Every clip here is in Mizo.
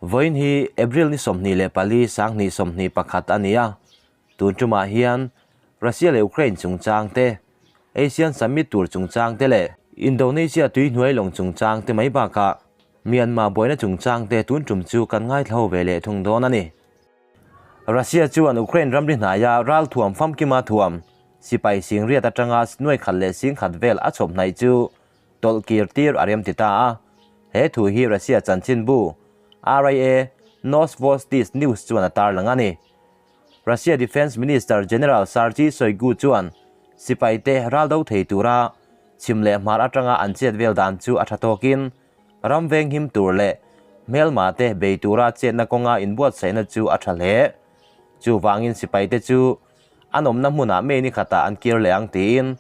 Vawiin hi April ni 24 2021 a ni a, tun tumah hian Russia leh Ukraine chungchang te, Asian Summit tur chungchang te leh Indonesia tuihnuai lawng chungchang te mai bakah Myanmar buaina chungchang te tun tum chu kan ngaithla ho ve leh thung dawn a ni. Russia chuan Ukraine ramri hnaia ralthuam famkima thuam sipai singriat atanga nuai khat leh singkhat vel a chhawp hnaih chu tawlh kir tir a rem ti ta a. He thu hi Russia chanchinbu RIA Novosti News chuan a tarlang a ni. Russia Defence Minister General Sergei Shoigu chuan sipaite ral do thei tura chhim leh hmar atanga an chet vel dan chu a tha tawkin ram venghim tur leh hmelma te bei tura chetna kawnga inbuatsaihna chu a tha hle. Chuvangin sipaite chu an awmna hmunah mei ni khatah an kir leh ang tiin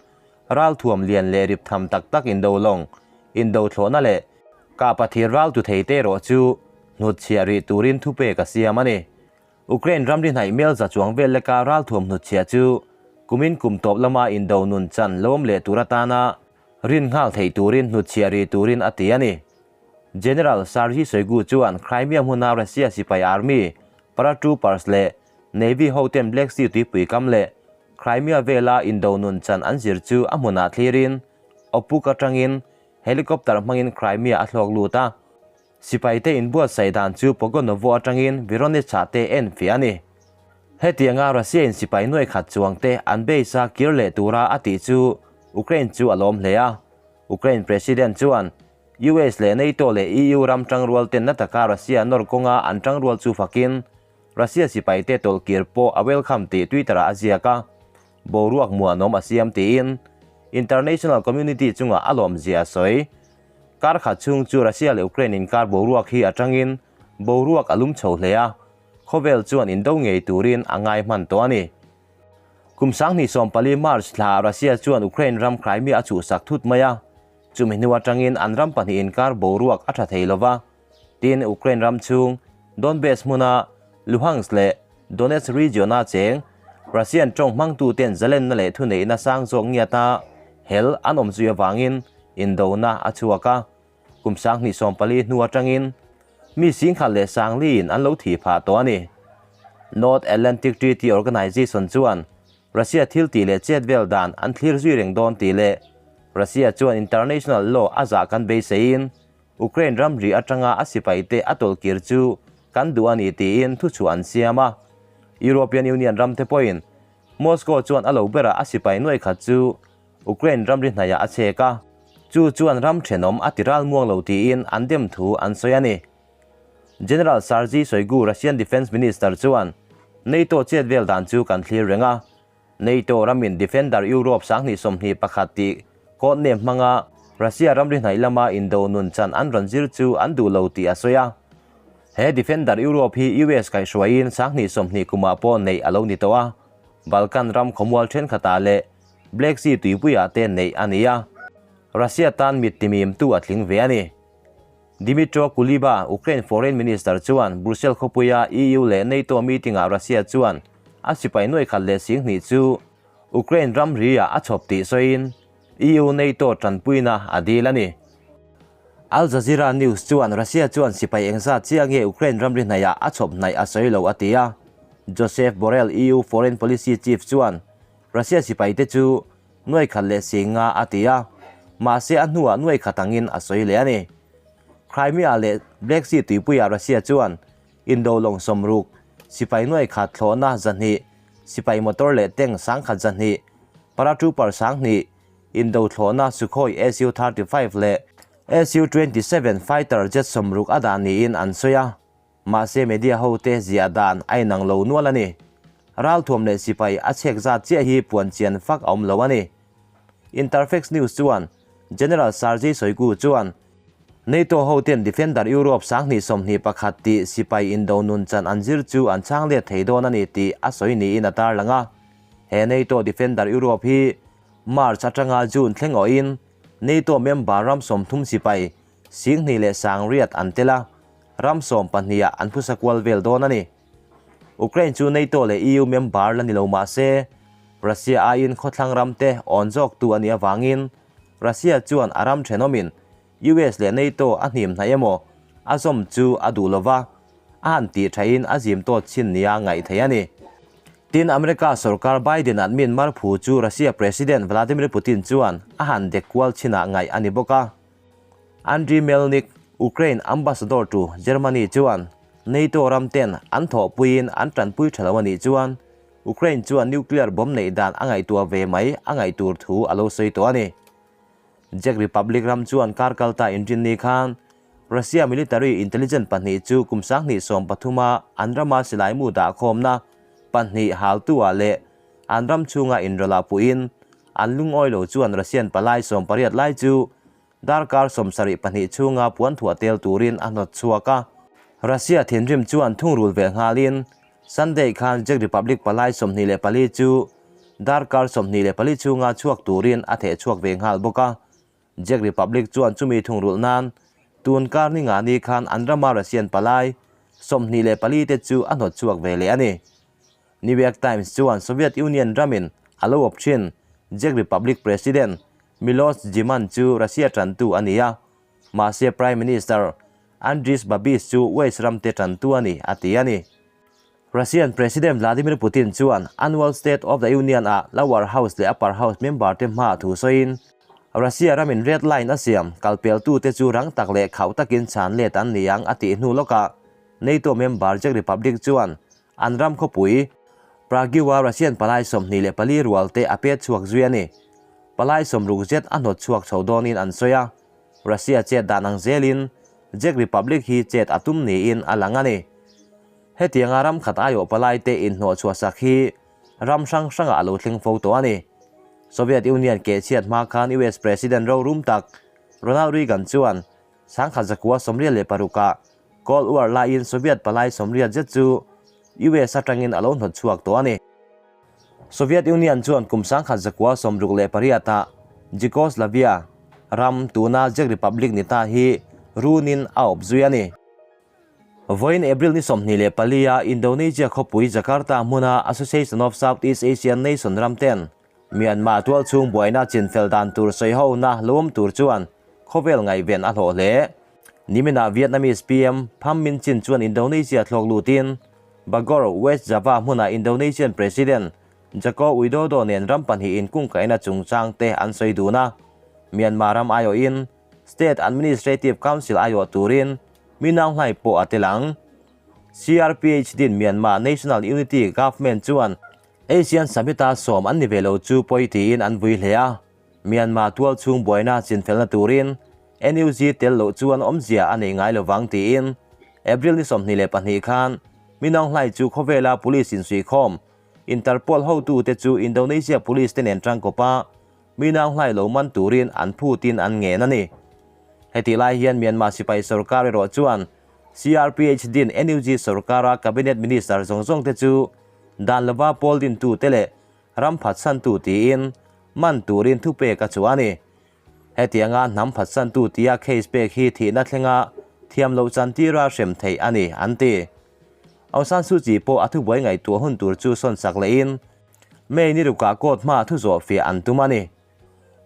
ralthuam lian leh rip tham tak tak indo lawng, indo thlawhna leh kah pathir ral tu thei te erawh chu hnutchhiah rih turin thupek a siam a ni. Ukraine ramri hnaih mel za chuang vel leka ralthuam hnutchhiah chu kumin kum tawp lama indo nun chan lawm leh tur atana rin nghal theih turin hnutchhiah rih turin a ti a ni. General Serhiy Shoigu chuan Crimea hmuna Russia sipai army, paratroopers leh Navy hoten Black Sea tuipui kam leh Crimea vela indo nun chan an zir chu a hmunah thlirin Opuk atangin helicopter hmangin Crimea a thlawk lut a. Sipaite inbuatsaih dan chu Pogonovo atangin Vironitsa te en fiah a ni. Hetianga Russia-in sipai nuai khat chuangte an base-a kir leh tura a tih chu Ukraine chu a lawm hle a. Ukraine President chuan US leh NATO leh EU ram tangrual ten na taka Russia nawr kawnga an tangrual chu fakin Russia sipaite tawlh kir pawh a welcome tih Twitter-ah a ziak a. Boruak muanawm a siam tiin international community chungah a lawmzia a sawi. Kar khat chhung chu Russia leh Ukraine inkar boruak hi atangin boruak a lum chho hle a, khawvel chuan indo ngei turin a ngai hman tawh a ni. Kum 2014 March thlaah Russia chuan Ukraine ram Crimea a chhuhsak thut mai a, chumi hnu atangin an ram pahnih inkar boruak a tha thei lova, tin Ukraine ram chhung Donbas hmuna Luhansk leh Donetsk region-a cheng Russian tawng hmangtuten zalenna leh thuneihna sang zawk ngiata hel an awm zui avangin indona a chhuak a. Kum 2014 hnu atangin mi singkhat leh sangliin an lo thih phah tawh a ni. North Atlantic Treaty Organization chuan Russia thil tih leh chet vel dan an thlir zui reng dawn tih leh Russia chuan international law a zah kan beiseiin Ukraine ramri atanga a sipaite a tawlhkir chu kan duh a ni tiin thuchhuah an siam a. European Union ramte pawhin Moscow chuan a lo berah a sipai nuai khat chu Ukraine ramri hnaiah a chek a, chu chuan ram thenawm a ti ral muang lo tiin an dem thu an sawi a ni. General Sergei Shoigu Russian Defence Minister chuan NATO chet vel dan chu kan thlir reng a, NATO ramin Defender Europe 2021 tih code name hmanga Russia ramri hnaih lama indo nun chan an rawn zir chu an duh lo tih a sawi a. He Defender Europe hi US kaihhruaiin 2020 kumah pawh neih a lo ni tawh a, Balkan ram khawmual thenkhatah leh Black Sea tuipuiah te neih a ni a, Russia tan mit timimtu a tling ve a ni. Dmytro Kuleba, Ukraine Foreign Minister chuan Brussels khawpuia EU leh NATO meeting-ah Russia chuan a sipai nuai khat leh 2000 chu Ukraine ramri-ah a chhawp tih sawiin EU NATO tanpuina a dil a ni. Al Jazeera News chuan Russia chuan sipai engzat chiah nge Ukraine ramri hnaihah a chhawp hnaih a sawi lo a ti a. Josep Borrell, EU Foreign Policy Chief chuan Russia sipaite chu nuai khat leh 50 a ti a, mahse a hnuah nuai khat angin a sawi leh a ni. Crimea leh Black Sea tuipuiah Russia chuan indo lawng 60, sipai nuai khat thlawhna 200, sipai motor leh tank 1,200, paratrooper 2000, indo thlawhna Sukhoi Su-35 leh Su-27 fighter jet 60 a dah niin an sawi a. Mahse media hote ziah dan a inang lo nual a ni. Ralthuam leh sipai a chhek zat chiah hi puan chian fak a awm lo a ni. Interfax News chuan General Sergei Shoigu chuan NATO hoten Defender Europe 2021 tih sipai indo nun chan an zir chu an chhang let thei dawn a ni tih a sawi niin a tarlang a. He NATO Defender Europe hi March atanga June thleng awhin NATO member ram 30 sipai 20,008 an tel a, ram 12-ah an phusa kual vel dawn a ni. Ukraine chu NATO leh EU member la ni lo mah se, Russia aiin khawthlang ramte awn zawktu a nih avangin Russia chuan a ram thenawmin US leh NATO a hnim hnaih emaw a zawm chu a duh lo va. a han tih thain a zim tawt chin nia ngaih theih a ni. Tin, America sorkar Biden admin marphu chu Russia President Vladimir Putin chuan a han dek kual chinah ngaih a ni bawk a. Andriy Melnyk, Ukraine ambassador to Germany chuan NATO ram ten an thawhpuiin an tanpui tha lo a nih chuan Ukraine chuan nuclear bomb neih dan a ngaihtuah ve mai a ngaih tur thu a lo sawi tawh a ni. Czech Republic ram chuan kar kalta inrinni khan Russia military intelligence pahnih chu kum 2013 a an rama silaimu dahkhawmna pahnih haltu-ah leh an ram chhunga inrawlah puhin an lungawi lo chuan Russian palai 18 lai chu darkar 72 chhunga puan thuah tel turin a hnawt chhuak a. Russia thinrim chuan thungrul ve nghalin Sunday khan Czech Republic palai 24 chu darkar 24 chhunga chhuak turin a theh chhuak ve nghal bawk a. Czech Republic chuan chumi thungrulh nan tun kar ni nga ni khan an rama Russian palai 24 te chu a hnawt chhuak ve leh a ni. New York Times chuan Soviet Union ramin a lo awp thin Czech Republic President Milos Zeman chu Russia tantu a ni a, mahse Prime Minister Andris Babis chu West ram te tantu a ni a ti a ni. Russian President Vladimir Putin chuan annual State of the Union ah Lower House leh Upper House member te hma thu sawiin Russia ramin red line a siam kalpeltu te chu rang tak leh khauh takin chhan let an ni ang a tih hnu lawkah NATO member Czech Republic chuan an ram khawpui Prague-a Russian palai 24 rual te a pet chhuak zui a ni. Palai 60 zet a hnawt chhuak chho dawnin an sawi a, Russia chet dan ang zelin Czech Republic hi chet a tum niin a lang a ni. Hetianga ram khat aiawh palai te inhnawh chhuah sak hi ram hrang hrangah a lo thleng fo tawh a ni. Soviet Union kehchhiat hma khan US President rorum tak Ronald Reagan chuan 1986ah Cold War laiin Soviet palai 80 zet chu US atangin a lo hnawt chhuak tawh a ni. Soviet Union chuan kum 1968ah Czechoslovakia ram tuna Czech Republic ni ta hi runin a awp zui a ni. Vawiin April ni 24 a Indonesia khawpui Jakarta hmuna Association of Southeast Asian Nation ram ten Myanmar tual chhung buaina chinfel dan tur sawi ho na lo awm tur chuan khawvel ngaihven a hlawh hle. Niminah Vietnamese PM Pham Minh Chinh chuan Indonesia thlawk lutin Bogor, West Java hmunah Indonesian President Joko Widodo nen ram pahnih inkungkaihna chungchang te an sawi dun a. Myanmar ram aiawhin State Administrative Council aiawh turin mi naunghlai pawh a tel ang. CRPH din Myanmar National Unity Government chuan Asian Summit-a sawm an ni ve lo chu pawi tiin an vui hle a, Myanmar tual chhung buaina chinfelna turin NUG tel loh chuan awmzia a nei ngai lovang tiin April ni 22 khan Minawnghlai chu khawvela police insuihkhawm Interpol hotute chu Indonesia police te nen tangkawpa Minawnghlai lo man turin an phutin an ngen a ni. Heti lai hian Myanmar sipai sorkar erawh chuan CRPH din NUG sorkara cabinet minister zawng zawng te chu dan lova pawl dintu te leh ram phatsantu tiin man turin thupek a chhuah a ni. Hetianga hnam phatsantu tia case pek hi thihna thlenga thiam loh chantira hrem theih a ni, an ti. Aung San Suu Kyi pawh a thubuai ngaihtuah hun tur chu sawn sak lehin May ni rukah court hma thu zawh fiah an tum a ni.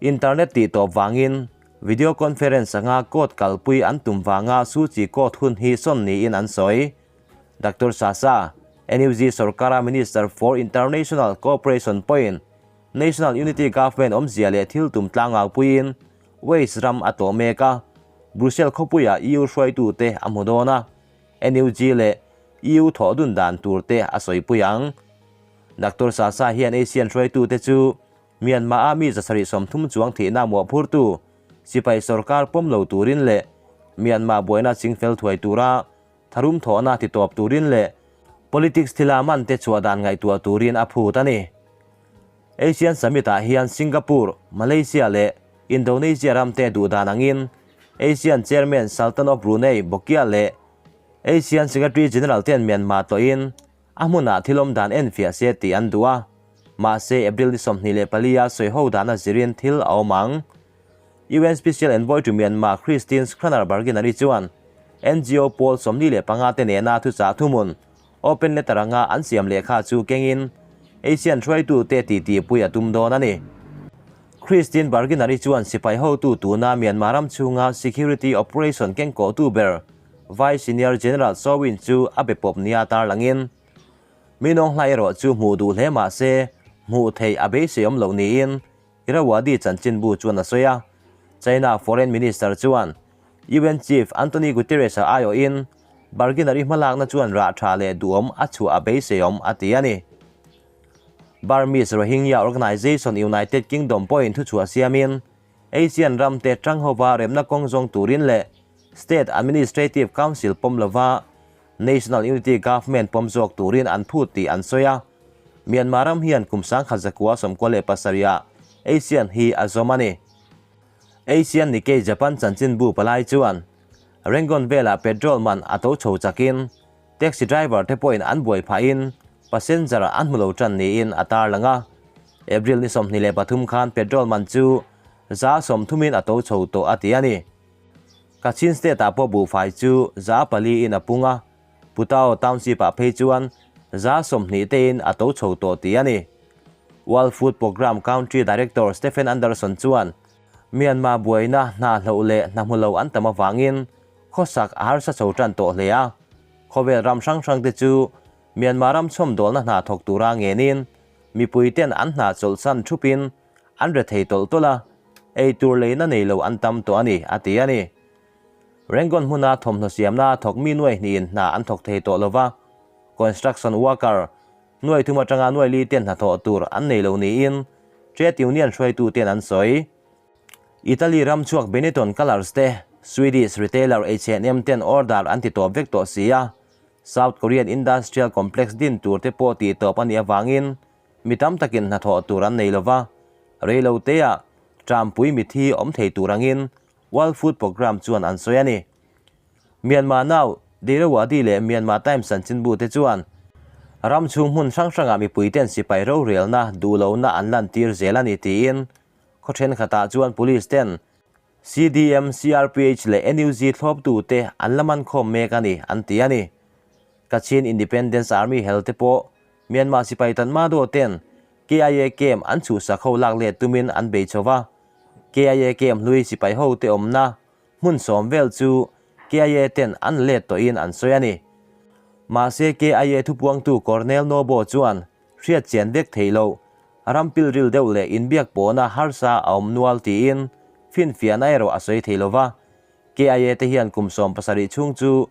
Internet tih tawp vangin video conference anga court kalpui an tum vanga Suu Kyi court hun hi sawn niin an sawi. Doctor Sasa, NUG sorkara Minister for International Cooperation pawhin National Unity Government awmzia leh thil tum tlangau puiin Wales ram a tawh mek a, Brussels khawpuiah EU hruaitute a hmu dawn a, NUG leh EU thawh dun dan turte a sawipui ang. Doctor Sasa hian Asian hruaitute chu Myanmar-a mi 730 chuang thihna muahphurtu sipai sorkar pawm lo turin leh Myanmar buaina chingfel thuai tura tharum thawhna ti tawp turin leh politics thila man te chhuah dan ngaihtuah turin a phut a ni. Asian Summit-ah hian Singapore, Malaysia leh Indonesia ram te duh dan angin Asian Chairman Sultan of Brunei Bolkiah leh Asian Secretary General ten Myanmar tlawhin a hmunah thil awm dan enfiah se tih an duh a, mahse April ni 24 a sawi ho dan a zirin thil a awm ang. UN Special Envoy to Myanmar Christine Schraner Burgener-i chuan NGO pawl 45 te nena thuchah thuhmun open letter anga an siam lehkha chu kengin Asian hruaitute titipui a tum dawn a ni. Christine Burgener-i chuan sipai hotu tuna Myanmar ram chhunga security operation kengkawhtu ber Vice Senior General Saw Win chu a be pawp nia tarlangin, Min Aung Hlaing erawh chu hmuh duh hle mah se, hmuh theih a beisei awm loh niin Irrawaddy chanchinbu chuan a sawi a. China Foreign Minister chuan UN Chief Antonio Guterres-a aiawhin Barginer-i hmalakna chuan rah tha leh duhawm a chhuah a beisei awm a ti a ni. Burmese Rohingya Organisation United Kingdom pawhin thuchhuah siamin Asian ramte tang hova remna kawng zawng turin leh State Administrative Council pawm lova National Unity Government pawm zawk turin an phut tih an sawi a. Myanmar ram hian kum 1997 ah Asian hi a zawm a ni. Asian Nikkei Japan chanchinbu palai chuan Rangoon velah petrol man a to chho chakin Taxi driver te pawhin an buai phahin passenger an hmu lo tan niin a tarlang a. April ni 23 khan petrol man chu 30% in a to chho tawh a ti a ni. Kachin State ah pawh buhfai chu 4% in a pung a, Putao Township ah phei chuan 20% te in a to chho tawh tih a ni. World Food Programme Country Director Stephen Anderson chuan Myanmar buaina hna hloh leh hna hmu lo an tam avangin Khawsak a harsa chho tan tawh hle a, khawvel ram hrang hrang te chu Myanmar ram chhawmdawlna hna thawk tura ngenin mipui ten an hna chawlhsan thupin an re thei tawlh tawlh a, ei tur leina nei lo an tam tawh a ni, a ti a ni. Rangoon hmuna thawmhnaw siamna thawk mi nuai hnihin hna an thawk thei tawh lova, construction worker nuai thum atanga nuai li ten hnathawh tur an nei lo niin Trade Union hruaitu ten an sawi. Italy ram chhuak Benetton Colours te, Swedish retailer H&M ten order an ti tawp vek tawh si a, South Korean industrial complex din tur te pawh tih tawp a nih avangin mi tam takin hnathawh tur an nei lova, reilo teah Trumpui mithi awm thei tur angin World Food Programme chuan an sawi a ni. Myanmar Now, Deirewadi leh Myanmar Times chanchinbu te chuan ram chhung hmun hrang hrangah mipuiten sipai rorelna duhlohna an lantir zel a ni tiin Khaw thenkhatah chuan Police ten CDM, CRPH leh NUG thlawptute an la man khawm mek a ni, an ti a ni. Kachin Independence Army hel te pawh Myanmar sipai Tatmadaw ten KIA camp an chhuhsak ho lak let tumin an bei chho va. KIA camp hlui sipai ho te awmna hmun sawm vel chu KIA ten an let tawhin an sawi a ni. Mahse KIA thupuangtu Colonel Nobo chuan Hriat chian vek theih loh, ram pilril deuh leh inbiak pawhna harsa a awm nual tiin finfiahna erawh a sawi thei lova. KIA te hian kum 70 chhung chu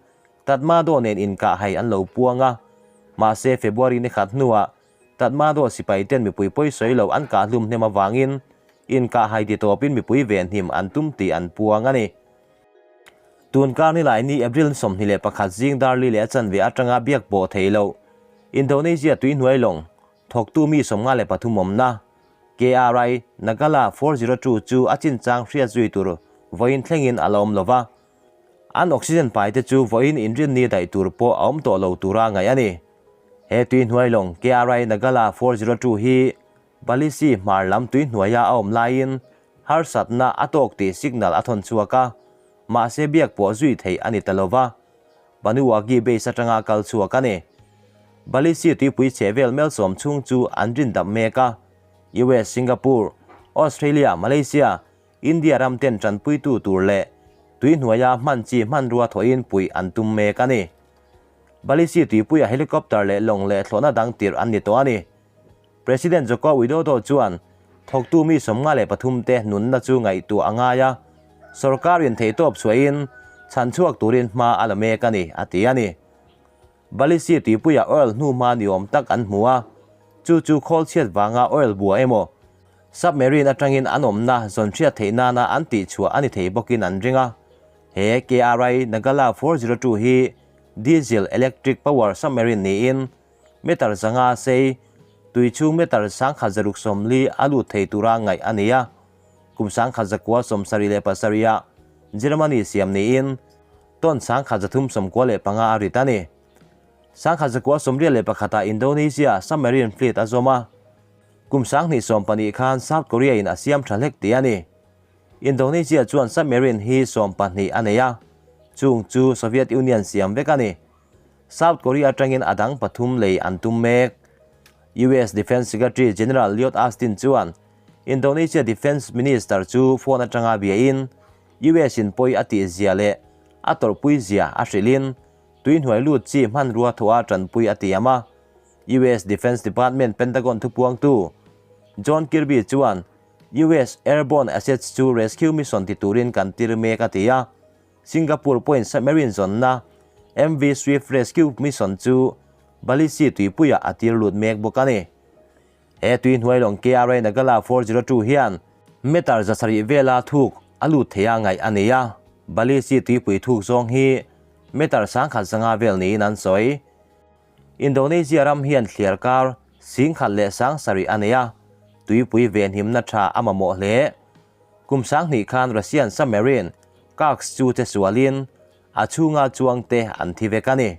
Tatmadaw nen inkah hai an lo puang a, mahse February ni khat hnuah Tatmadaw sipai ten mipui pawi sawi loh an kah hlum hnem avangin inkah hai ti tawpin mipui venhim an tum tih an puang a ni. Tun kar ni lai ni April 21 zing dar li leh a chanve atanga biak pawh thei loh Indonesia tuihnuai lawng thawktu mi 53 awmna KRI Nagala 402 chu a chinchang hriat zui tur vawiin thlengin a la awm lova, an oxygen pai te chu vawiin inrinni daih tur pawh a awm tawh lo tura ngaih a ni. He tuihnuai lawng KRI Nagala 402 hi Balisi hmar lam tuihnuaia a awm laiin harsatna a tawk tih signal a thawn chhuak a, mahse biak pawh zui theih a ni ta lova, Banuwagi base atanga kal chhuak a ni. Balisi tuipui chhe vel mel sawm chhung chu an rin dap mek a, US, Singapore, Australia, Malaysia, India ram ten tanpuitu tur leh tuihnuaia hman chi hmanrua thawhin puih an tum mek a ni. Balisi tuipuia helicopter leh lawng leh thlawhna dang tirh an ni tawh a ni. President Joko Widodo chuan thawktu mi 53 te nunna chu ngaihtuah a ngai a, sorkarin theihtawp chhuahin chhan chhuak turin hma a la mek a ni, a ti a ni. Balisi tuipuia oil hnuhma ni awm tak an hmu a, chu chu khawl chhiat vanga oil bua emaw, submarine atangin an awmna zawn hriat theih nana an tihchhuah a ni thei bawkin an ring a. He KRI Nagala 402 hi diesel electric power submarine niin, Meter 500 sei, tui chhung meter 1640 a lut thei tura ngaih a ni a. Kum 1977 ah Germany siam niin ton 1395 a rit a ni. 1981 ah Indonesia submarine fleet a zawm a. Kum 2012 khan South Korea in a siam tha hlek tih a ni. Indonesia chuan submarine hi 12 a nei a, chung chu Soviet Union siam vek a ni. South Korea atangin a dang pathum lei an tum mek. US Defence Secretary General Lloyd Austin chuan Indonesia Defence Minister chu phone atanga biain US in pawi a tih zia leh a tawrhpui zia a hrilhin tuihnuai lut chi hmanrua thawha tanpui a tiam a. US Defense Department Pentagon thupuangtu John Kirby chuan US airborne assets chu rescue mission ti turin kan tir mek a ti a. Singapore pawhin submarine zawnna MV Swift Rescue Mission chu Balisi tuipuiah a tir lut mek bawk a ni. He tui hnuai lawng KRA Nagala 402 hian meter 700 vela thuk a lut thei a ngaih a ni a, Balisi tuipui thuk zawng hi meter 1500 vel niin an sawi. Indonesia ram hian thliar kar 10,000 leh 7,000 a nei a, tuipui venhimna tha a mamawh hle. Kum 2000 khan Russian submarine Kursk chu che sualin a chhunga chuangte an thi vek a ni.